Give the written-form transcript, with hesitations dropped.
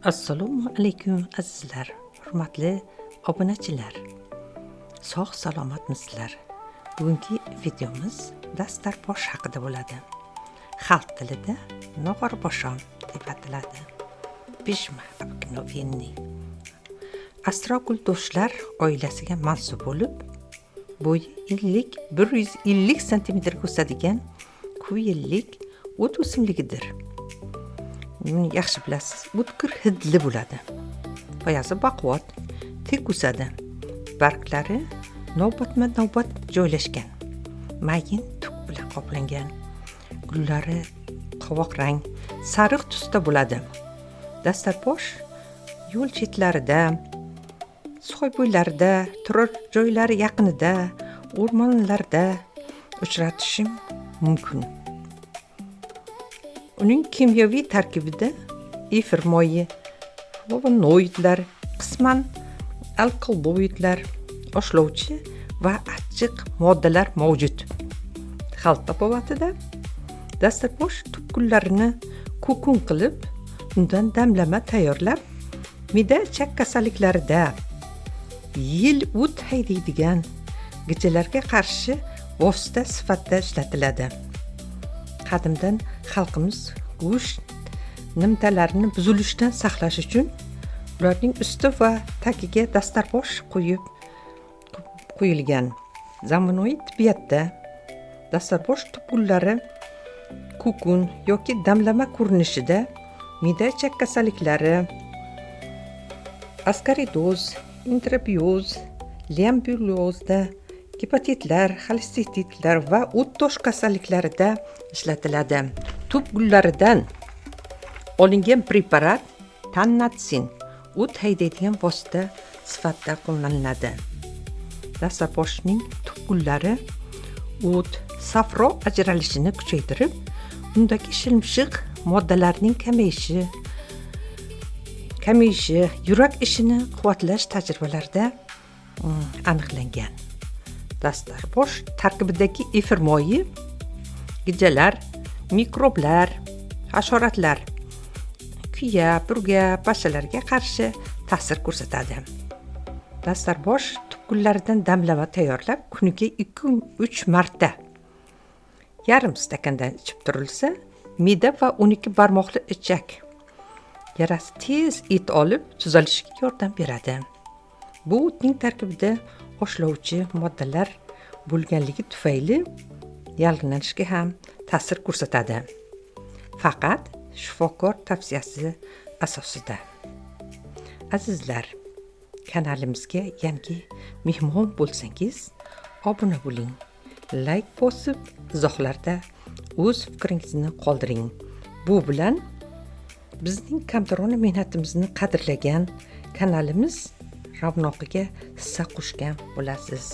Assalomu alaykum azizlar, hurmatli obunachilar. Sog' salomatmisizlar? Bugungi videomiz dastarbosh haqida bo'ladi. Xalq tilida nog'orboshon deb ataladi. Pishma обыкновенный. Astrogul do'stlar oilasiga mansub bo'lib, bo'yi 50-150 santimetrga o'sadigan yillik o't o'simligidir. Buni yaxshi bilasiz, o'tkir hidli bo'ladi. Poyasi baquvvat, tik o'sadi. Barglari navbatma-navbat joylashgan. Mayin tuk bilan qoplangan. Gullari qovoq rang, sariq tusda bo'ladi. Dastarbosh yo'l chetlarida, soy bo'ylarida, turar joylari yaqinida, o'rmonlarda uchratishim mumkin. Uning kimyoviy tarkibida efir moyi, flavonoidlar, qisman alkaloidlar, oshlovchi va achchiq moddalar mavjud. Xalq tabobatida dasturbosh tub gullarini kukun qilib, undan damlama tayyorlab, me'da ichak kasalliklarida, yel o't haydaydigan gijalarga qarshi vosita sifatida ishlatiladi. Qadimdan xalqimiz go'sht nimtalarini buzilishidan saqlash uchun ularning usti va tagiga dastarbosh qo'yib qo'yilgan. Zamonaviy tibbiyotda dastarbosh tub gullari kukun yoki damlama ko'rinishida me'da ichak kasalliklari, askaridoz, enterobioz, lyambliozda, gepatitlar, xolestititlar va o't tosh kasalliklarida ishlatiladi. Tub gullaridan olingan preparat tannatsin o't haydaydigan vosita sifatida qo'llaniladi. Dasturboshning tub gullari o't, safro ajralishini kuchaytirib, undagi shilimshiq moddalarning kamayishi yurak ishini quvvatlash tajribalarda aniqlangan. Dasturbosh tarkibidagi efir moyi gijalar, mikroblar, hasharotlar, kuya, burga, bashalarga qarshi ta'sir ko'rsatadi. Dasturbosh tub gullaridan damlama tayyorlab, kuniga 2-3 marta yarim stakandan ichib turilsa, me'da va 12 barmoqli ichak yarasi tez et olib tuzalishiga yordam beradi. Bu o'tning tarkibida oshlovchi moddalar bo'lganligi tufayli yallig'lanishga ham ta'sir ko'rsatadi. Faqat shifokor tavsiyasi asosida. Azizlar, kanalimizga yangi mehmon bo'lsangiz, obuna bo'ling. Layk bosib, izohlarda o'z fikringizni qoldiring. Bu bilan bizning kamtarona mehnatimizni qadrlagan kanalimiz ravnoqiga hissa qo'shgan bo'lasiz.